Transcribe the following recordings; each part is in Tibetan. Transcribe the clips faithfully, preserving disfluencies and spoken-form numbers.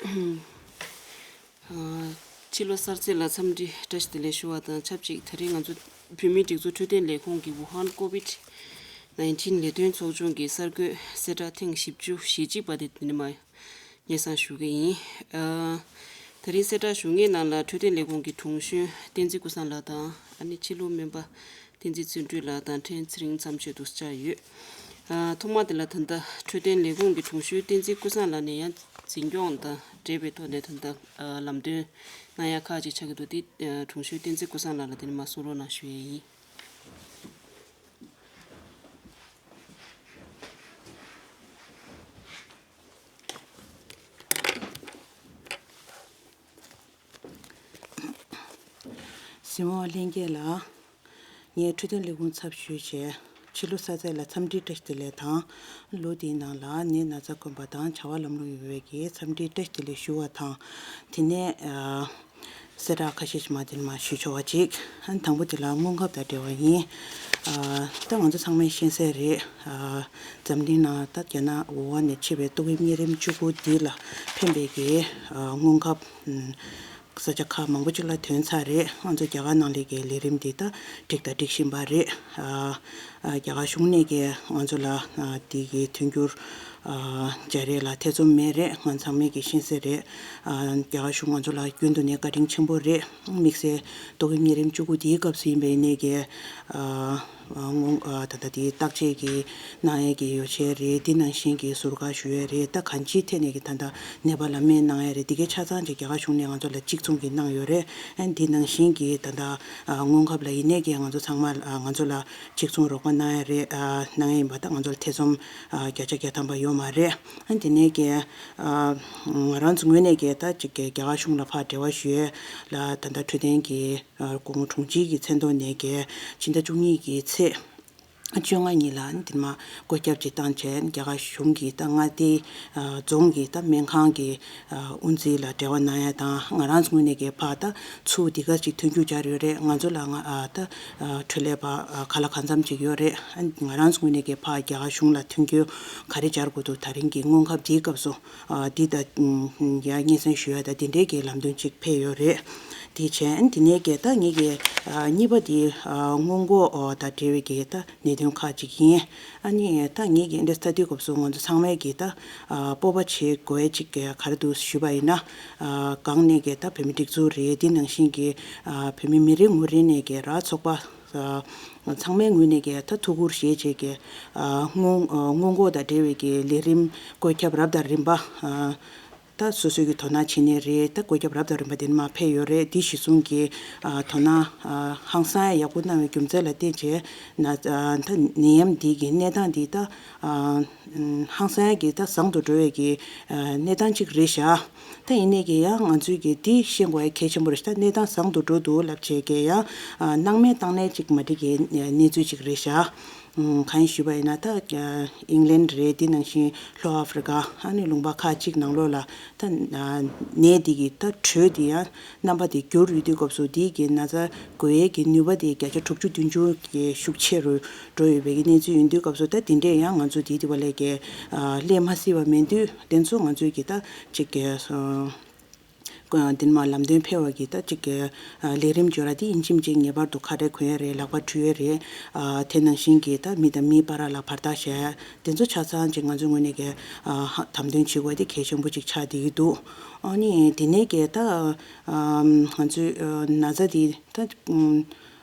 ཕྱི་ལོ་གསར་ཚེས་ལ་འཚམས་འདྲི་བཀྲ་ཤིས་བདེ་ལེགས་ཞུ་བ་དང་ཆབས་ཅིག་དེ་རིང་ང་ཚོ་བོད་མིའི་སྒྲིག་འཛུགས་འཕྲོད་བསྟེན་ལས་ཁུངས་ཀྱི་ཝུ་ཧན་ཀོ་ཝིད་ནའིན་ཊིན་ལས་དོན་ཚོགས་ཆུང་གི་གསར་འགོད་གསལ་བསྒྲགས་ཐེངས་བཞི་བཅུ་ཞེ་གཅིག་པ་དེ་འདི་ནས་མར་སྙན་སེང་ཞུ་གི་ཡིན། ཨ། དེ་རིང་གསལ་བསྒྲགས་ཞུ་མཁན་ནང་ལ་འཕྲོད་བསྟེན་ལས་ཁུངས་ཀྱི་དྲུང་གཞོན་བསྟན་འཛིན་ཀུན་བཟང་ལགས་དང་ཨ་ནི་ཕྱི་ལུགས་སྨན་པ་བསྟན་འཛིན་བརྩོན་འགྲུས་ལགས་དང་ཕྲན་ཚེ་རིང་མཚམས་གཅོད་དུ་བཅར་ཡོད། ཨ། ཐོག་མ་དེ་ལ་ད་ལྟ་འཕྲོད་བསྟེན་ལས་ཁུངས་ཀྱི་དྲུང་གཞོན་བསྟན་འཛིན་ཀུན་བཟང་ལགས་ནས་ཡང་འཛིན་སྐྱོང་དང་འབྲེལ་བའི་ཐོག་ནས་ད་ལྟ་ཨ་ལམ་སྟོན་གནང་ཡ་ཁག་ཅིག་ཆགས་ཀྱི་འདུག་དེ་ཨ་དྲུང་གཞོན་བསྟན་འཛིན་ཀུན་བཟང་ལགས་ལ་དེ་ནས་མར་གསུང་རོགས་གནང་ཞུ་ཡས་ཡིན། གཟིགས་མོ་བ་ལྷན་རྒྱས་ལགས། ངས་འཕྲོད་བསྟེན་ལས་ཁུངས་ཚབ་ཞུས་བྱས། ཕྱི་ལོ་གསར་ཚེས་ལ་འཚམས་འདྲི་བཀྲ་ཤིས་བདེ་ལེགས་དང་། ལོ་འདིའི་ནང་ལ་ནད་ན་ཚ་དཀོན་པ་དང་བྱ་བ་ལམ་ལྷོང་ཡོང་བའི་གི་འཚམས་འདྲི་བཀྲ་ཤིས་བདེ་ལེགས་ཞུ་བ་དང་། དེ་ནས་ཨ་གསལ་བསྒྲགས་ཁ་ཤས་ཤིག་མ་དེ་ནས་མར་ཞུ་ཆོག་པ་ཅིག་ཨ་ནི་དང་པོ་དེ་ལ་སྔོན་ཁབ་དང་འབྲེལ་བ་ཡིན། ཨ་ད་ང་ཚོ་ཚང་མས་ཤེས་གསལ་རེད། ཨ་འཛམ་གླིང་ནང་ད་རྒྱ་ནག་ཝུ་ཧན་ནས་མཆེད་པའི་ཏོག་དབྱིབས་གཉན་རིམས་བཅུ་དགུ་འདི་ལ་ཕན་པའི་གི་ཨ་སྔོན་ཁབ་ཨ་ས་ཆ་ཁག་མང་པོ་ཅིག་ལ་ཐོན་ཚར་རེད། ང་ཚོ་རྒྱ་གར་ནང་ལ་གི་ལས་རིམ་འདི་ད་སྒྲིག་དང་སྒྲིག་བཞིན་པ་རེད། ཨ་ཨ་རྒྱ་གར་གཞུང་ནས་གི་ང་ཚོ་ལ་ཨ་འདི་གི་མཐུན་འགྱུར་ཨ་སྦྱར་ཡས་ལ་ཐེ་ཚོམ་མེད་རེད། ང་ཚང་མས་གི་ཤེས་གསལ་རེད། ཨ་རྒྱ་གར་གཞུང་ང་ཚོ་ལ་རྒྱུན་དུ་ནས་བཀའ་དྲིན་ཆེན་པོ་རེད། དམིགས་བསལ་ཏོག་དབྱིབས་གཉན་རིམས་བཅུ་དགུ་འདིའི་སྐབས་སུ་ཡིན་པ་ཡིན་ནའི་གི་ཨ་ཨ་སྔོན་ཨ་ད་ལྟ་དེའི་བརྟག་དཔྱད་ཀྱི་གནང་ཡས་ཀྱི་ཡོ་བྱད་རེད། འདི་ནང་བཞིན་གྱི་ཟུར་བཀག་ཞུ་ཡས་རེད། ད་གང་ཅིའི་ཐད་ནས་ཀྱི་ད་ལྟ་ནད་པ་ལ་སྨན་གནང་ཡས་རེད། འདི་གའི་ཆ་ཚང་ཅིག་རྒྱ་གར་གཞུང་ནས་ང་ཚོ་ལ་གཅིག་མཚུངས་ཀྱི་གནང་ཡོད་རེད། ཨ་འདི་ནང་བཞིན་གྱི་ད་ལྟ་ཨ་སྔོན་ཁབ་ལ་ཡིན་ནའི་ཀྱི་ང་ཚོ་ཚང་མ་ཨ་ང་ཚོ་ལ་གཅིག་མཚུངས་རོགས་པ་གནང་ཡས་རེད། ཨ་གནང་ཡས་ཡིན་པ་ད་ང་ཚོ་ལ་ཐེ་ཚོམ་ཨ་བརྒྱ་ཆ་བརྒྱ་ཐམ་པ་ཡོད་མ་རེད། ཨ་འདི་ནས་ཀྱི་ཨ་ང་རང་ཚོ་ངོས་ནས་ཀྱི་ད་ཅིག་གི་རྒྱ་གར་གཞུང་ལ་ཕར་འབྲེལ་བ་ཞུ་ཡས་ལ་ད་ལྟ་འཕྲོད་བསྟེན་གྱི་ཨ་སྐུ་ངོ་དྲུང་ཆེ་གི་མཚན་ཐོག་ནས་ཀྱི་ཕྱི་ཟླ་བཅུ་གཉིས་ཀྱི་ཚེས་བཅོ་ལྔ་ཉིན་ལ་འདི་མ་བཀོད་ཁྱབ་ཅིག་བཏང་བྱས། རྒྱ་གར་གཞུང་གི་ད་མངའ་སྡེ་ཨ་རྫོང་གི་ད་སྨན་ཁང་གི་ཨ་དབུ་འཛིན་ལ་འབྲེལ་བ་གནང་ཡ་དང་། ང་རང་ཚོ་ངོས་ནས་ཀྱི་ཕར་ད་ཚུར་འདི་ག་ཅིག་ཐོན་རྒྱུ་སྦྱར་ཡོད་རེད། ང་ཚོ་ལ་ང་ཨ་ད་ཨ་འཕྲོད་ལས་པ་ཨ་ག་ལ་གང་འཚམ་ཅིག་ཡོད་རེད། ཨ་ང་རང་ཚོ་ངོས་ནས་ཀྱི་ཕར་རྒྱ་གར་གཞུང་ལ་ཐོན་རྒྱུ་ག་རེ་སྦྱར་དགོས་འདུག་ད་རིང་གི་སྔོན་ཁབ་འདིའི་སྐབས་སུ་ཨ་འདི་ད་ཡ་སྙན་སེང་ཞུ་ཡ་ད་འདི་འདྲའི་གི་ལམ་སྟོན་ཅིག་ཕེབས་ཡོད་རེད། དེ་བྱས་འདི་ནས་ཀྱི་ད་ངེད་ཀྱི་ཨ་གཉིས་པ་དེ་ཨ་སྔོན་འགོག་ཨ་དང་འབྲེལ་བའི་གི་ད་གནད་དོན་ཁག་ཅིག་ཡིན། ཨ་ནི་ད་ངེད་ཀྱི་འདི་ལྟ་དུས་སྐབས་སུ་ང་ཚོ་ཚང་མས་ཀྱི་ད་ཨ་སྤོབས་པ་བྱེད་དགོས་ཅིག་ག་རེ་འདུག་ཞུས་པ་ཡིན་ན། ཨ་གང་ནས་ཀྱི་ད་བོད་མི་སྒྲིག་འཛུགས་རེད། འདི་ནང་བཞིན་གྱི་ཨ་བོད་མི་མི་རེ་ངོ་རེ་ནས་ཀྱི་ར་ཚོགས་པ་ཨ་ཚང་མའི་ངོས་ནས་ཀྱི་ད་ཐུགས་ཁུར་བཞེས་བྱས་ཀྱི་ཨ་སྔོན་ཨ་སྔོན་འགོག་དང་འབྲེལ་བའི་ཀྱི་ལས་རིམ་བཀོད་ཁྱབ་རབ་དང་རིམ་པ་ཨ་ད་སོ་སོའི་གི་དོ་སྣང་བྱེད་ནི་རེད། ད་བཀོད་ཁྱབ་རབ་དང་རིམ་པ་དེ་ནས་མར་ཕེབས་ཡོད་རེད། དེ་གཞི་བཟུང་གི་ཨ་དོ་སྣང་ཨ་ཧང་སང་ཡག་པོ་གནང་བའི་རྒྱུ་མཚན་ལ་བརྟེན་བྱས་ན་ཨ་ད་ནད་ཡམས་འདི་གི་གནས་སྟངས་འདི་ད་ཨ་ཧང་སང་ཡག་གི་ད་བཟང་དུ་འགྲོ་བའི་གི་ཨ་གནས་སྟངས་གཅིག་རེད་ཤག་ད་ཡིན་ནའི་གི་ཡང་ང་ཚོས་གི་འདི་ཤེས་དགོས་ཡ་གལ་ཆེན་པོ་རེད་ཤག་ད་གནས་སྟངས་བཟང་དུ་འགྲོ་འདུག་ལབ་བྱས་གི་ཡང་ཨ་སྣང་མེད་བཏང་ནའི་གཅིག་མ་འགྲིག་གི་གནས་ཚུལ་གཅིག་རེད་ཤག་གང་ཞུས་པ་ཡིན་ན་ད་ཨིང་ལན་རེད། དེ་ནང་བཞིན་ལྷོ་ཨ་ཧྥི་རི་ཀ་ཨ་ནི་ལུང་པ་ཁག་ཅིག་ནང་ལོགས་ལ་ད་ནད་འདི་གི་ད་དྲོད་འདི་ཡང་རྣམ་པ་དེ་འགྱུར་ཡོད་དུས་སྐབས་སུ་འདི་གི་ན་ཚ་འགོས་ཡས་ཀྱི་ནུས་པ་དེ་བརྒྱ་ཆ་དྲུག་ཅུ་བདུན་ཅུ་གི་ཤུགས་ཆེ་རུ་འགྲོ་ཡོད་པའི་གི་གནས་ཚུལ་ཡིན་དུས་སྐབས་སུ་ད་དེ་འདྲས་ཡང་ང་ཚོ་དེ་དེ་བ་ལས་ཀྱི་སླེབས་མ་སྲིད་པ་མེད་དུས་དེ་ཚོ་ང་ཚོའི་གི་ད་ཅིག་གི་དེ་ནས་མར་ལམ་སྟོན་ཕེབས་པ་གི་ད་ཅིག་གི་ལས་རིམ་བརྗོད་ར་དེ་ཡིན་གཅིག་མིན་གཅིག་ངེས་པར་དུ་ཁ་རས་གོན་ཡ་རེད། ལག་པ་འཁྲུ་ཡ་རེད། དེ་ནང་བཞིན་གྱི་ད་མི་དང་མིའི་བར་ལ་བར་ཐག་བཞག་ཡ་དེ་ཚོ་ཆ་ཚང་ཅིག་ང་ཚོའི་ངོས་ནས་གི་དམ་དོན་བྱེད་དགོས་དེ་གལ་ཆེན་པོ་ཅིག་ཆགས་བསྡད་ཀྱི་འདུག་ཨ་ནི་དེ་ནས་གི་ད་ང་ཚོའི་ན་ཚ་དེ་ད་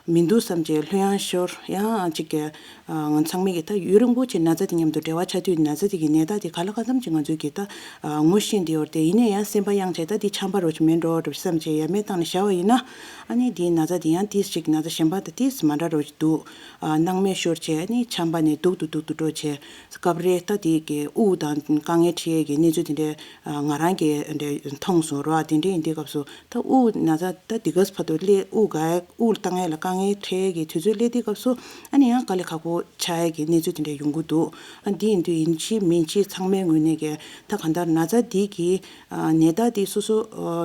མི་འདུག་བསམ་བྱས་ལྷོད་ཡངས་ཤོར་ཡང་ཅིག་གི་ང་ཚང་མས་ཀྱི་ད་ཡུན་རིང་པོ་ཅིག་ན་ཚ་དེ་མཉམ་དུ་འབྲེལ་བ་ཆགས་དུས་ན་ཚ་དེ་གི་ནད་རྟགས་དེ་ག་ལ་གང་འཚམ་ཅིག་ང་ཚོས་ཀྱི་ད་ངོ་ཤེས་བསྡད་ཡོད་རེད་དེ། ཡིན་ནའི་ཡང་སེམས་པ་གཡེངས་བྱས་ད་དེ་ཆམ་པ་རོ་ཅིག་མིན་འགྲོ་འདྲ་བསམ་བྱས་ཡ་མེད་བཏང་ནས་བཞག་པ་ཡིན་ན། ཨ་ནི་དེའི་ན་ཚ་དེ་ཡང་ཏིས་ཅིག་ན་ཚ་གཞན་པ་དང་ཏིས་མ་འདྲ་རོ་ཅིག་འདུག་སྣང་མེད་ཤོར་བྱས་ཨ་ནི་ཆམ་པ་ནས་སྡུག་ཏུ་སྡུག་ཏུ་འགྲོ་བྱས་སྐབས་རེ་ད་དེ་གི་དབུགས་དང་དཀའ་ངལ་འཕྲད་ཡས་ཀྱི་གནས་ཚུལ་དེ་འདྲའི་ང་རང་གིས་འདྲ་མཐོང་སོང་རོ། དེ་འདྲ་ཡིན་དུས་སྐབས་སུ་ད་དབུགས་ན་ཚ་ད་འདི་ག་བར་དུ་སླེབས་དབུགས་འགག་དབུགས་བཏང་ཡས་ལ་དཀའ་ ངའི་འཕྲད་ཀྱི་དུས་ཚོད་སླེབས་དུས་སྐབས་སུ་ཨ་ནི་ཡང་དཀའ་ལས་ཁག་པོ་ཆགས་ཡས་ཀྱི་གནས་ཚུལ་དེ་འདྲ་ཡོང་གི་འདུག་ཨ་འདི་ཡིན་དུས་ཡིན་གཅིག་མིན་གཅིག་ཚང་མའི་ངོས་ནས་ཀྱི་ད་གང་ལྟར་ན་ཚ་འདི་གི་ནད་རྟགས་འདི་སོ་སོ་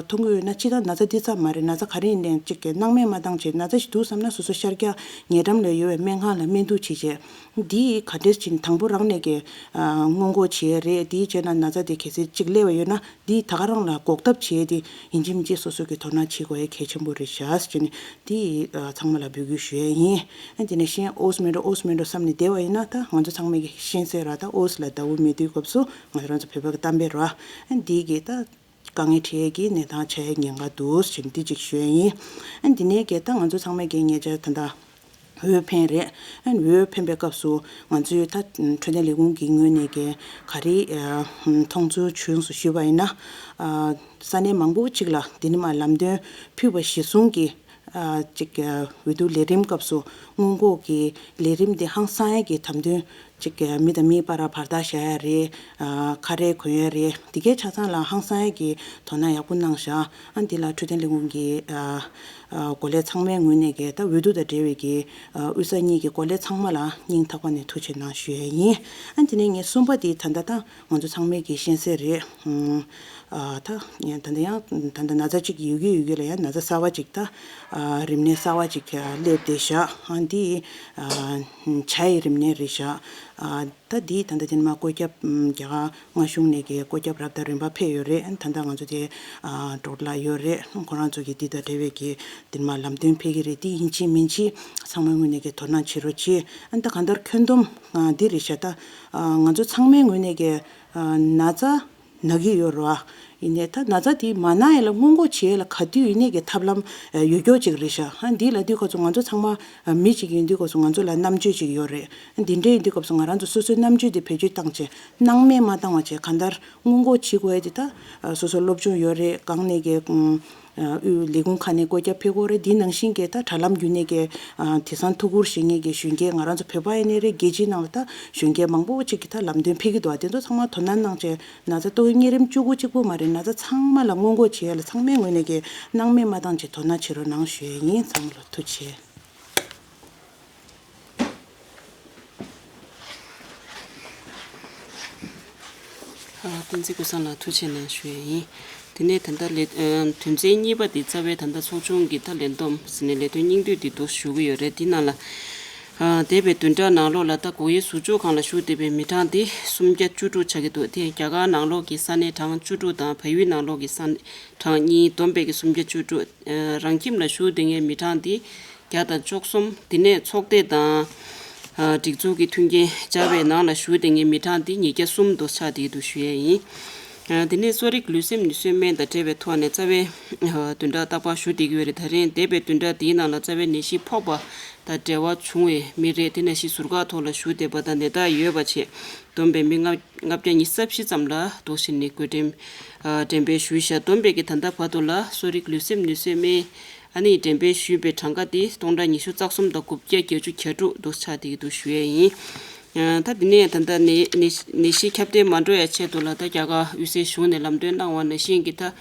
མཐོང་གི་ཡོད་ན། སྤྱིར་བཏང་ན་ཚ་འདི་ཙམ་མ་རེད། ན་ཚ་ག་རེ་ཡིན་ནའང་གཅིག་གི་སྣང་མེད་མ་བཏང་བྱས། ན་ཚ་ཞིག་འདུག་བསམ་ན་སོ་སོ་ཤར་རྒྱག་ཉེ་འགྲམ་ལ་ཡོད་པའི་སྨན་ཁང་ལ་སྨན་གཏུག་བྱེད་བྱས། འདི་ག་འདྲས་ཅིག་དང་པོ་རང་ནས་ཀྱི་སྔོན་འགོག་བྱེད་ཡས་རེད། དེའི་རྗེས་ལ་ན་ཚ་དེ་གལ་སྲིད་ཅིག་སླེབས་པ་ཡོད་ན་འདི་ད་ག་རང་ལ་འགོག་ཐབས་བྱེད་ཡས་དེ་ཡིན་གཅིག་མིན་གཅིག་སོ་སོ་གི་དོ་སྣང་བྱེད་དགོས་ཡས་གལ་ཆེན་པོ་རེད་ཤག་ཟེར་ནས་འདི་ཚང་མ་ལ་འབོད་སྐུལ་ཞུ་ཡས་ཡིན། དེ་ནས་གཞན་ཨོ་སི་མེད་འགྲོ་ཨོ་སི་མེད་འགྲོ་བསམ་ནས་བསྡད་པ་ཡིན་ན། ད་ང་ཚོ་ཚང་མས་ཀྱི་ཤེས་གསལ་ར། ད་ཨོ་སི་ལ་ཟླ་བོ་མེད་དུས་སྐབས་སུ་ང་ཚོ་རང་ཚོ་བོད་པ་གི་གཏམ་དཔེ་ར། འདི་གི་ད་དཀའ་ངལ་འཕྲད་ཡས་ཀྱི་གནས་སྟངས་ཆགས་ཡས་ཉེན་ཁ་འདུག་ཟེར་འདི་གཅིག་ཞུ་ཡས་ཡིན། ཨ་འདི་ནས་ཀྱི་ད་ང་ཚོ་ཚང་མས་ཀྱི་ཉེ་ཆར་ད་ལྟ་འོས་འཕེན་རེད། ཨ་འོས་འཕེན་པའི་སྐབས་སུ་ང་ཚོས་ད་འཕྲོད་བསྟེན་ལས་ཁུངས་ཀྱི་ངོས་ནས་ཀྱི་ག་རེ་མཐོང་ཚུལ་བྱུང་སོང་ཞུས་པ་ཡིན་ན། ས་གནས་མང་པོ་ཅིག་ལ་འདི་ནས་མར་ལམ་སྟོན་ཕུལ་བ་གཞིར་བཟུང་གི་ཅིག་འོས་བསྡུ་ལས་རིམ་སྐབས་སུ་སྔོན་འགོག་གི་ལས་རིམ་དེ་ཧང་སང་ཡས་ཀྱི་དམ་དོན། གཅིག་གི་མི་དང་མིའི་བར་བར་ཐག་བཞག་ཡ་རེད། ཁ་རས་གོན་ཡ་རེད། དེ་གའི་ཆ་ཚང་ལ་ཧང་སང་ཡ་གི་དོ་སྣང་ཡག་པོ་གནང་བཞག་ཨ་འདི་ལ་འཕྲོད་བསྟེན་ལས་ཁུངས་ཀྱི་འགོ་ལས་ཚང་མའི་ངོས་ནས་ཀྱི་ད་འོས་བསྡུ་དང་འབྲེལ་བའི་གི་དབུས་ས་གཉིས་ཀྱི་འགོ་ལས་ཚང་མ་ལ་སྙིང་ཐག་པ་ནས་ཐུགས་ཆེ་གནང་ཞུ་ཡ་ཡིན། ཨ་དེ་ནས་ངས་གསུམ་པ་དེ་ད་ལྟ་ད་ང་ཚོ་ཚང་མས་ཀྱི་ཤེས་གསལ་རེད། ད་ད་ལྟ་ཡང་ད་ལྟ་ན་ཚ་གཅིག་ཡོད་ཀྱི་ཡོད་ཀྱི་ལ་ཡང་ན་ཚ་གསར་བ་གཅིག་ད་རིམས་ནད་གསར་བ་གཅིག་སླེབས་བསྡད་བཞག་ཨ་འདི་བྱ་ཡི་རིམས་ནད་རེད་བཞག་ད་འདི་ད་ལྟ་དེ་ནས་མར་བཀོད་ཁྱབ་རྒྱ་གར་མངའ་གཞུང་ནས་ཀྱི་བཀོད་ཁྱབ་རབ་དང་རིམ་པ་ཕེབས་ཡོད་རེད། ད་ལྟ་ང་ཚོ་དེ་འགྲོ་ལ་ཡོད་རེད། ཁོ་རང་ཚོ་གི་འདི་དང་འབྲེལ་བའི་གི་དེ་ནས་མར་ལམ་སྟོན་ཕེབས་ཀྱི་རེད། དེ་ཡིན་གཅིག་མིན་གཅིག་ཚང་མའི་ངོས་ནས་ཀྱི་དོ་སྣང་བྱེད་རོགས་གྱིས། ད་གང་ལྟར་ཁྱོན་བསྡོམས་འདི་རེད་ཤག་ད་ང་ཚོ་ཚང་མའི་ངོས་ནས་ཀྱི་ན་ཚ་ན་གི་ཡོད་རེད་བ། ཡིན་ནའི་ད་ན་ཚ་དེ་མ་ན་ཡས་ལ་སྔོན་འགོག་བྱེད་ཡས་ལ་ག་དུས་ཡིན་ནའི་གི་ཐབས་ལམ་ཡོད་རྒྱུ་ཅིག་རེད་ཤག་ཨ་འདི་ལ་དུས་སྐབས་སུ་ང་ཚོ་ཚང་མ་མི་གཅིག་ཡིན་དུས་སྐབས་སུ་ང་ཚོ་ལ་རྣམ་དཔྱོད་ཅིག་ཡོད་རེད། འདི་འདྲ་ཡིན་དུས་སྐབས་སུ་ང་རང་ཚོ་སོ་སོའི་རྣམ་དཔྱོད་དེ་བེད་སྤྱོད་བཏང་བྱས་སྣང་མེད་མ་བཏང་བ་བྱས་གང་ལྟར་སྔོན་འགོག་བྱེད་དགོས་ཡས་དེ་ད་སོ་སོ་སློབ་སྦྱོང་ཡོད་རེད། གང་ནས་གི་དབུས་ལས་ཁུངས་ཁག་ནས་བཀོད་ཁྱབ་ཕེབས་ཀྱི་ཡོད་རེད། འདི་ནང་བཞིན་གྱི་ད་དྲ་ལམ་བརྒྱུད་ནས་ཀྱི་དེང་སང་ཐུགས་ཁུར་བཞེས་མཁན་གྱི་གཞོན་སྐྱེས་ང་རང་ཚོ་བོད་པ་ཡིན་ནའི་རེད། རྒྱལ་སྤྱིའི་ནང་ལ་ད་གཞོན་སྐྱེས་མང་པོ་ཅིག་གིས་ད་ལམ་སྟོན་ཕེབས་ཀྱི་འདུག་ཨ་དེ་ཚོ་ཚང་མ་དོ་སྣང་གནང་བྱས་ན་ཚ་ཏོག་དབྱིབས་གཉན་རིམས་བཅུ་དགུ་གཅིག་པུ་མ་རེད། ན་ཚ་ཚང་མ་ལ་སྔོན་འགོག་བྱེད་ཡ་ལ་ཚང་མའི་ངོས་ནས་ཀྱི་སྣང་མེད་མ་བཏང་བྱས་དོ་སྣང་བྱེད་རོགས་གནང་ཞུ་ཡ་ཡིན། ཚང་མ་ལ་ཐུགས་རྗེ་ཆེ། བསྟན་འཛིན་ཀུན་བཟང་ལགས་ཐུགས་རྗེ་གནང་ཞུ་ཡ་ཡིན། དེ་ནས་ད་ལྟ་ལས་དོན་ཚན་གཉིས་པ་དེ་རྩ་བའི་ད་ལྟ་ཚོགས་ཆུང་གི་ད་ལས་བསྡོམས་ཟེར་ནས་ལས་དོན་སྙིང་བསྡུས་དེ་འདུག་ཞུ་གི་ཡོད་རེད། དེ་ནང་ལ་འདས་པའི་བདུན་ཕྲག་ནང་ལོགས་ལ་ད་སྒོ་དབྱེ་ཟུར་འཇོག་ཁང་ལ་བཞུགས་བསྡད་པའི་མི་གྲངས་དེ་སུམ་བརྒྱ་བཅུ་དྲུག་ཆགས་ཀྱི་འདུག་དེ་རྒྱ་གར་ནང་ལོགས་ཀྱི་ས་གནས་གྲངས་བཅུ་དྲུག་དང་བལ་ཡུལ་ནང་ལོགས་ཀྱི་ས་གནས་གྲངས་གཉིས་བསྡོམས་པས་ཀྱི་སུམ་བརྒྱ་བཅུ་དྲུག་རང་ཁྱིམ་ལ་བཞུགས་བསྡད་མཁན་མི་གྲངས་དེ་བརྒྱ་དང་བཅུ་གསུམ། དེ་ནས་ཚོགས་སྡེ་དང་སྒྲིག་འཛུགས་ཀྱི་མཐུན་རྐྱེན་སྦྱར་བའི་ནང་ལ་བཞུགས་བསྡད་མཁན་མི་གྲངས་དེ་ཉིས་བརྒྱ་གསུམ་དུ་ཆགས་བསྡད་འདུག་ཞུ་ཡས་ཡིན། དེ་ནས་གསོ་རིག་ལུས་སེམས་ནུས་གསོའི་སྨན་དང་འབྲེལ་བའི་ཐོག་ནས་རྩ་བའི་བདུན་ཕྲག་རྟག་པར་བཞུགས་བསྡད་ཀྱི་ཡོད་རེད། ད་རིང་འདས་པའི་བདུན་ཕྲག་འདིའི་ནང་ལ་རྩ་བའི་ནད་གཞི་ཕོག་པ་དང་འབྲེལ་བ་བྱུང་བའི་མི་རེད། དེ་ནང་བཞིན་ཟུར་བཀག་ཐོག་ལ་བཞུགས་བསྡད་པ་དང་ནད་རྟགས་ཡོད་པ་བྱས་བསྡོམས་པའི་མི་ལྔ་ལྔ་བརྒྱ་ཉི་ཤུ་རྩ་བཞི་ཙམ་ལ་འདུག་སེ་ནས་བགོ་འགྲེམས་ཨ་འགྲེམས་སྤེལ་ཞུས་བཞག་བསྡོམས་པས་ཀྱི་ད་ལྟ་བར་དུ་ལ་གསོ་རིག་ལུས་སེམས་ནུས་གསོའི་སྨན་ཨ་ནི་འགྲེམས་སྤེལ་ཞུས་པའི་གྲངས་ཀ་དེ་སྟོང་ཕྲག་ཉི་ཤུ་རྩ་གསུམ་དང་དགུ་བརྒྱ་བརྒྱད་ཅུ་གྱ་དྲུག་འདུག་ཆགས་བསྡད་ཀྱི་འདུག་ཞུ་ཡས་ཡིན། ཨ་ད་དེ་ནས་ད་ལྟ་ནད་ནད་ནད་གཞི་ཁྱབ་གདལ་མ་འགྲོ་ཡ་ཆེད་དུ་ལ་ད་རྒྱ་གར་དབུས་སའི་གཞུང་ནས་ལམ་སྟོན་གནང་བ་ནང་བཞིན་གྱི་ད་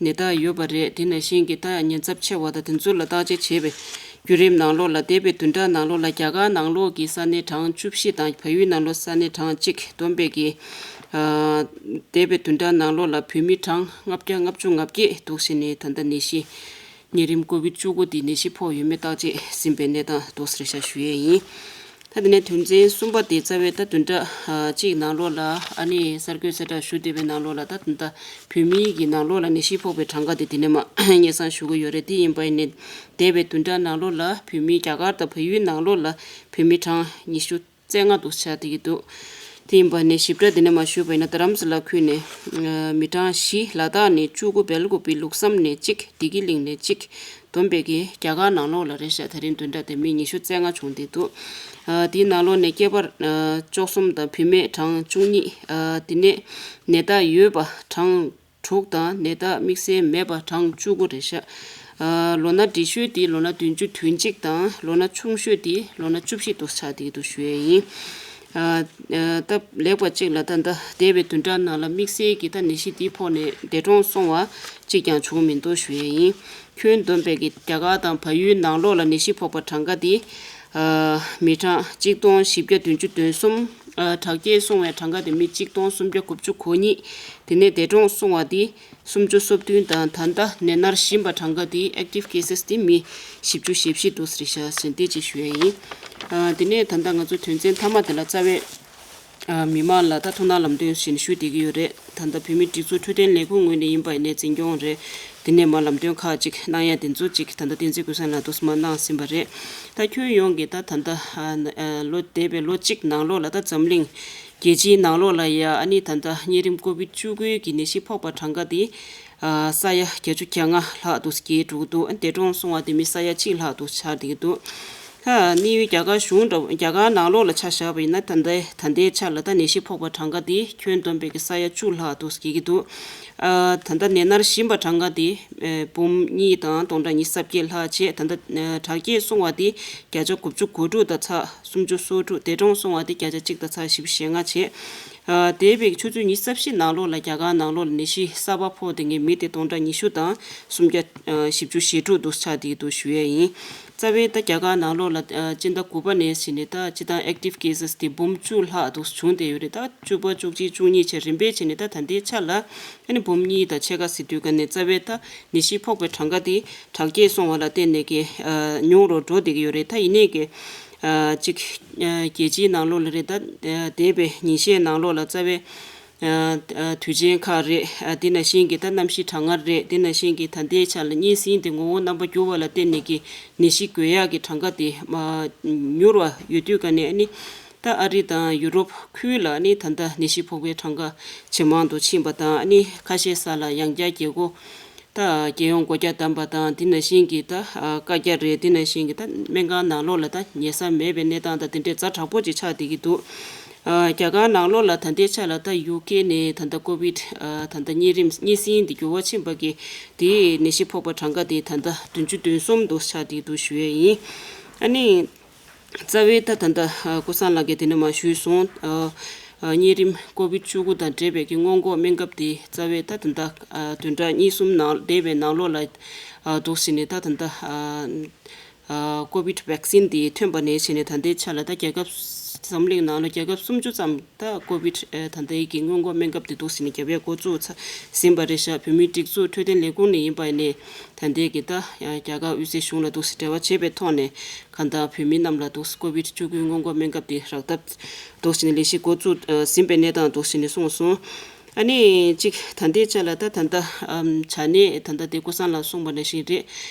ནད་རྟགས་ཡོད་པ་རེད། དེ་ནང་བཞིན་གྱི་ད་ཉེན་ཚབས་ཆེ་བ་དང་དེ་ཚོ་ལ་བརྟག་དཔྱད་བྱས་པའི་བརྒྱུད་རིམ་ནང་ལོགས་ལ་འདས་པའི་བདུན་ཕྲག་ནང་ལོགས་ལ་རྒྱ་གར་ནང་ལོགས་ཀྱི་ས་གནས་གྲངས་བཅུ་བཞི་དང་བལ་ཡུལ་ནང་ལོགས་ས་གནས་གྲངས་གཅིག་བསྡོམས་པས་ཀྱི་ཨ་འདས་པའི་བདུན་ཕྲག་ནང་ལོགས་ལ་བོད་མི་གྲངས་ལྔ་བརྒྱ་ལྔ་བཅུ་ང་བརྒྱད་འདུག་སེ་ནས་ད་ལྟ་ནད་གཞི་གཉན་རིམས་ཀོ་བིད་བཅུ་དགུ་འདི་ནད་གཞི་ཕོག་ཡོད་མེད་བརྟག་དཔྱད་ཟིན་པའི་གནས་སྟངས་འདུག་སེ་རེད་ཤག་ཞུ་ཡས་ཡིན། ད་དེ་ནས་དོན་ཚན་གསུམ་པ་དེ་རྩ་བའི་ད་བདུན་ཕྲག་ཨ་གཅིག་ནང་ལོགས་ལ་ཨ་ནི་གསར་འགོད་གསལ་བསྒྲགས་ཞུ་བསྡད་པའི་ནང་ལོགས་ལ་ད་ད་ལྟ་བོད་མིའི་གི་ནང་ལོགས་ལ་ནད་གཞི་ཕོག་པའི་གྲངས་ཀ་དེ་དེ་ནས་མར་སྙན་སེང་ཞུ་གི་ཡོད་རེད། དེ་ཡིན་པ་ཡིན་ནའི་འདས་པའི་བདུན་ཕྲག་ནང་ལོགས་ལ་བོད་མི་རྒྱ་གར་དང་བལ་ཡུལ་ནང་ལོགས་ལ་བོད་མི་གྲངས་ཉི་ཤུ་རྩ་ལྔ་འདུག་ཆགས་བསྡད་ཀྱི་འདུག་དེ་ཡིན་པ་ནས་ཞིབ་ཕྲ་འདི་ནས་མར་ཞུས་པ་ཡིན་ན་རྡ་རམ་ས་ལ་ཁུལ་ནས་མི་གྲངས་བཞི། ལ་དྭགས་ནས་བཅུ་དགུ། སྦེལ་ཀོབ་པི་ལུགས་བསམ་ནས་གཅིག་བདེ་སྐྱིད་གླིང་ནས་གཅིག་བསྡོམས་པས་ཀྱི་རྒྱ་གར་ནང་ལོགས་ལ་རེད་ཤག་ད་རིང་བདུན་ཕྲག་དེ་མི་ཉི་ཤུ་རྩ་ལྔ་བྱུང་བསྡད་འདུག་ཨ་དེའི་ནང་ལོགས་ནས་སྐྱེས་པ་ཨ་བཅུ་གསུམ་དང་བུད་མེད་གྲངས་བཅུ་གཉིས། ཨ་དེ་ནས་ནད་རྟགས་ཡོད་པ་གྲངས་དྲུག་དང་ནད་རྟགས་དམིགས་བསལ་མེད་པ་གྲངས་བཅུ་དགུ་རེད་ཤག་ཨ་ལོ་ན་བགྲེས་ཤོས་དེ་ལོ་ན་བདུན་ཅུ་དོན་གཅིག་དང་ལོ་ན་ཆུང་ཤོས་དེ་ལོ་ན་བཅུ་བཞི་དུ་ཆགས་བསྡད་འདུག་ཞུ་ཡས་ཡིན། ཨ་ཨ་སྟབས་ལེགས་པ་གཅིག་ལ་ད་ལྟ་འདས་པའི་བདུན་ཕྲག་ནང་ལ་དམིགས་བསལ་གྱི་ད་ནད་གཞི་འདི་ཕོག་ནས་འདས་གྲོངས་སོང་བ་གཅིག་ཀྱང་བྱུང་མི་འདུག་ཞུ་ཡས་ཡིན། ཁྱོན་བསྡོམས་པའི་གི་རྒྱ་གར་དང་བལ་ཡུལ་ནང་ལོགས་ལ་ནད་གཞི་ཕོག་པ་གྲངས་ཀ་དེ། ཨ། མི་གྲངས་གཅིག་སྟོང་བཞི་བརྒྱ་བདུན་ཅུ་དོན་གསུམ། ཨ། དྲག་སྐྱེད་སོང་བའི་གྲངས་ཀ་དེ་མི་གཅིག་སྟོང་སུམ་བརྒྱ་དགུ་བཅུ་གོ་གཉིས། དེ་ནས་འདས་གྲོངས་སོང་བ་དེ་སུམ་ཅུ་སོ་བདུན་དང་། ད་ལྟ་ནད་མནར་བཞིན་པ་གྲངས་ཀ་དེ་active cases དེ་མི་བཞི་བཅུ་ཞེ་བཞི་འདུག་ཟེར་ཤག་ཟེར་འདི་ཅིག་ཞུ་ཡ་ཡིན། ཨ། དེ་ནས་ད་ལྟ་ང་ཚོ་དོན་ཚན་མཐའ་མ་དེ་ལ་རྩ་བའི། ཨ། མི་མང་ལ་ད་ཐུགས་སྣང་ལམ་སྟོན་བཞིན་ཞུ་བསྡད་ཀྱི་ཡོད་རེད། ད་ལྟ་བོད་མིའི་སྒྲིག་འཛུགས་འཕྲོད་བསྟེན་ལས་ཁུངས་ངོས་ནས་ཡིན་པ་ཡིན་ནའི་འཛིན་སྐྱོང་རེད། དེ་ནས་མར་ལམ་སྟོན་ཁག་ཅིག་གནང་ཡ་དེ་ཚོ་ཅིག་ད་ལྟ་བསྟན་འཛིན་ཀུན་བཟང་ལགས་དུ་མར་གནང་ཟིན་པ་རེད། ད་ཁྱོན་ཡོངས་ཀྱི་ད་ད་ལྟ། ཨ། ལོ་འདས་པའི་ལོ་གཅིག་ནང་ལོགས་ལ་ད་འཛམ་གླིང་རྒྱལ་སྤྱིའི་ནང་ལོགས་ལ་ཡ་ཨ་ནི་ད་ལྟ་གཉན་རིམས་ཀོ་བིད་བཅུ་དགུ་གི་ནད་གཞི་ཕོག་པ་གྲངས་ཀ་དེ། ཨ། ས་ཡ་བརྒྱད་ཅུ་གྱ་ལྔ་ལྷག་འདུག་བརྒལ་འགྲོ་གི་འདུག་འདས་གྲོངས་སོང་བ་དེ་མི་ས་ཡ་གཅིག་ལྷག་འདུག་ཆགས་བསྡད་ཀྱི་འདུག་ད་གནས་ཡུལ་རྒྱ་གར་གཞུང་འདྲ་བོ་རྒྱ་གར་ནང་ལོགས་ལ་ཆ་བཞག་པ་ཡིན་ན་ད་ལྟའི་ད་ལྟའི་ཆ་ལ་ད་ནད་གཞི་ཕོག་པ་གྲངས་ཀ་དེ་ཁྱོན་བསྡོམས་པའི་གི་ས་ཡ་བཅུ་ལྷག་འདུག་བརྒལ་གྱི་འདུག་ཨ། ད་ལྟ་ནད་མནར་བཞིན་པ་གྲངས་ཀ་དེ། ཨེ། འབུམ་གཉིས་དང་སྟོང་ཕྲག་ཉི་ཤུ་རྩ་བརྒྱད་ལྷག་བྱས། ད་ལྟ། ཨ། དྲག་སྐྱེད་སོང་བ་དེ་བརྒྱ་ཆ་དགུ་བཅུ་གོ་དྲུག་དང་ཚེག་སུམ་ཅུ་སོ་དྲུག་འདས་གྲོངས་སོང་བ་དེ་བརྒྱ་ཆ་གཅིག་དང་ཚེག་བཞི་བཅུ་ཞེ་ལྔ་བྱས། ཨ། འདས་པའི་ཆུ་ཚོད་ཉི་ཤུ་རྩ་བཞི་ནང་ལོགས་ལ་རྒྱ་གར་ནང་ལོགས་ལ་ནད་གཞི་གསར་པ་ཕོག་བསྡད་མཁན་མི་དེ་སྟོང་ཕྲག་ཉི་ཤུ་དང་སུམ་བརྒྱ། ཨ། བཞི་བཅུ་ཞེ་དྲུག་འདུག་ཆགས་བསྡད་ཀྱི་འདུག་ཞུ་ཡས་ཡིན། རྩ་བའི་ད་རྒྱ་གར་ནང་ལོགས་ལ། ཨ། སྤྱི་ཟླ་དགུ་པ་ནས་བྱས་ནས་ད་སྤྱི་བཏང་active cases དེ་འབུམ་བཅུ་ལྷག་འདུག་བྱུང་བསྡད་ཡོད་རེད། ད་བཅུ་པ་བཅུ་གཅིག་བཅུ་གཉིས་བྱས་རིམ་པས་བྱས་ནས་ད་ད་ལྟའི་ཆ་ལ་ཨ་ནི་འབུམ་གཉིས་དང་ཕྱེད་ཀ་ཟེར་དུས་ག་ནས་རྩ་བའི་ད་ནད་གཞི་ཕོག་པའི་གྲངས་ཀ་དེ་དྲག་སྐྱེད་སོང་བ་ལ་བརྟེན་ནས་ཀྱི། ཨ། ཉུང་རུ་འགྲོ་བསྡད་ཀྱི་ཡོད་རེད། ད་ཡིན་ནའི་ཀྱི། ཨ། གཅིག་ཨ། རྒྱལ་སྤྱིའི་ནང་ལོགས་ལ་རེད། ད་འདས་པའི་ཉིན་ཤས་ནང་ལོགས་ལ་རྩ་བའི། ཨ། ཨ། དུས་ཆེན་ཁག་རེད། ཨ། དེ་ནང་བཞིན་གྱི་ད་གནམ་གཤིས་གྲང་ངར་རེད། དེ་ནང་བཞིན་གྱི་ད་ལྟའི་ཆ་ལ་གཉན་སྲིན་དེ་ངོ་བོ་རྣམ་པ་འགྱུར་བ་ལ་བརྟེན་ནས་ཀྱི་ནད་གཞི་འགོས་ཡག་གི་གྲངས་ཀ་དེ་མ་མྱུར་བ་ཡོད་དུས་ག་ནས་ཨ་ནི། ད་ཨ་རི་དང་ཡུ་རོབ་ཁུལ་ལ་ནི་ད་ལྟ་ནད་གཞི་ཕོག་པའི་གྲངས་ཀ་ཇེ་མང་དུ་ཕྱིན་པ་དང་། ཨ་ནི་ཁ་ཤས་ས་ལ་ཡང་བསྐྱར་རྒྱལ་སྒོ། ད་རྒྱལ་ཡོངས་སྒོ་རྒྱ་བསྡམས་པ་དང་། དེ་ནང་བཞིན་གྱི་ད་བཀའ་རྒྱ་རེད། དེ་ནང་བཞིན་གྱི་ད་སྨན་ཁང་ནང་ལོགས་ལ་ད་ཉལ་ས་མེད་པའི་གནས་སྟངས་དང་དེ་འདྲའི་ཛ་དྲག་པོ་ཅིག་ཆགས་བསྡད་ཀྱི་འདུག་ཨ། རྒྱ་གར་ནང་ལོགས་ལ་ད་ལྟའི་ཆ་ལ་ད་ཡུ་ཀེ་ནས་ད་ལྟ་ཀོ་བིད། ཨ། ད་ལྟ་གཉན་རིམས་གཉན་སྲིན་འདི་འགྱུར་བ་ཕྱིན་པ་གི་དེའི་ནད་གཞི་ཕོག་པ་གྲངས་ཀ་དེ་ད་ལྟ་བདུན་ཅུ་དོན་གསུམ་དུ་ཆགས་བསྡད་འདུག་ཞུ་ཡས་ཡིན། ཨ་ནི། རྩ་བའི་ད་ད་ལྟ་ཀུན་བཟང་ལགས་ཀྱིས་དེ་ནས་མར་ཞུས་སོང་། ཨ། ཨ། གཉན་རིམས་ཀོ་བིད་བཅུ་དགུ་དང་འབྲེལ་བའི་གི་སྔོན་འགོག་སྨན་ཁབ་དེ་རྩ་བའི་ད་ད་ལྟ། ཨ། བདུན་ཕྲག་གཉིས་གསུམ་ནང་འདས་པའི་ནང་ལོགས་ལ། ཨ། འདུག་ཟེར་ནས་ད་ད་ལྟ། ཨ། ཨ། ཀོ་བིད་བེག་སིན་དེ་ཐོན་པ་ནས་བྱས་ནས་ད་ལྟའི་ཆ་ལ་ད་རྒྱལ་ཁབ་འཛམ་གླིང་ནང་ལ་རྒྱལ་ཁབ་སུམ་ཅུ་ཙམ་ད་ཀོ་བིད། ཨ། ད་ལྟའི་གི་སྔོན་འགོག་སྨན་ཁབ་དེ་འདུག་ཟེར་ནས་རྒྱབ་ཡས་འགོ་བཙུགས་ཚར་ཟིན་པ་རེད་ཤག་བོད་མིའི་སྒྲིག་འཛུགས་འཕྲོད་བསྟེན་ལས་ཁུངས་ནས་ཡིན་པ་ཡིན་ནའི་ད་ལྟའི་གི་ད་རྒྱ་གར་དབུས་སའི་གཞུང་ལ་འདུག་སེ་འབྲེལ་བ་བྱས་པའི་ཐོག་ནས། གང་ལྟར་བོད་མི་རྣམས་ལ་འདུག་ཀོ་བིད་བཅུ་དགུ་སྔོན་འགོག་སྨན་ཁབ་དེ་རག་ཐབས་འདུག་ཟེར་ནས་ལས་གཞི་འགོ་བཙུགས་ཟིན་པའི་གནས་སྟངས་འདུག་ཟེར་ནས་གསུངས་སོང་། ཨ་ནི་གཅིག་ད་ལྟའི་ཆ་ལ་ད་ད་ལྟ་ཨམ་བྱ་ནད་ད་ལྟ་དེ་ཀུན་བཟང་ལགས་གསུངས་པ་ནང་བཞིན་རེད།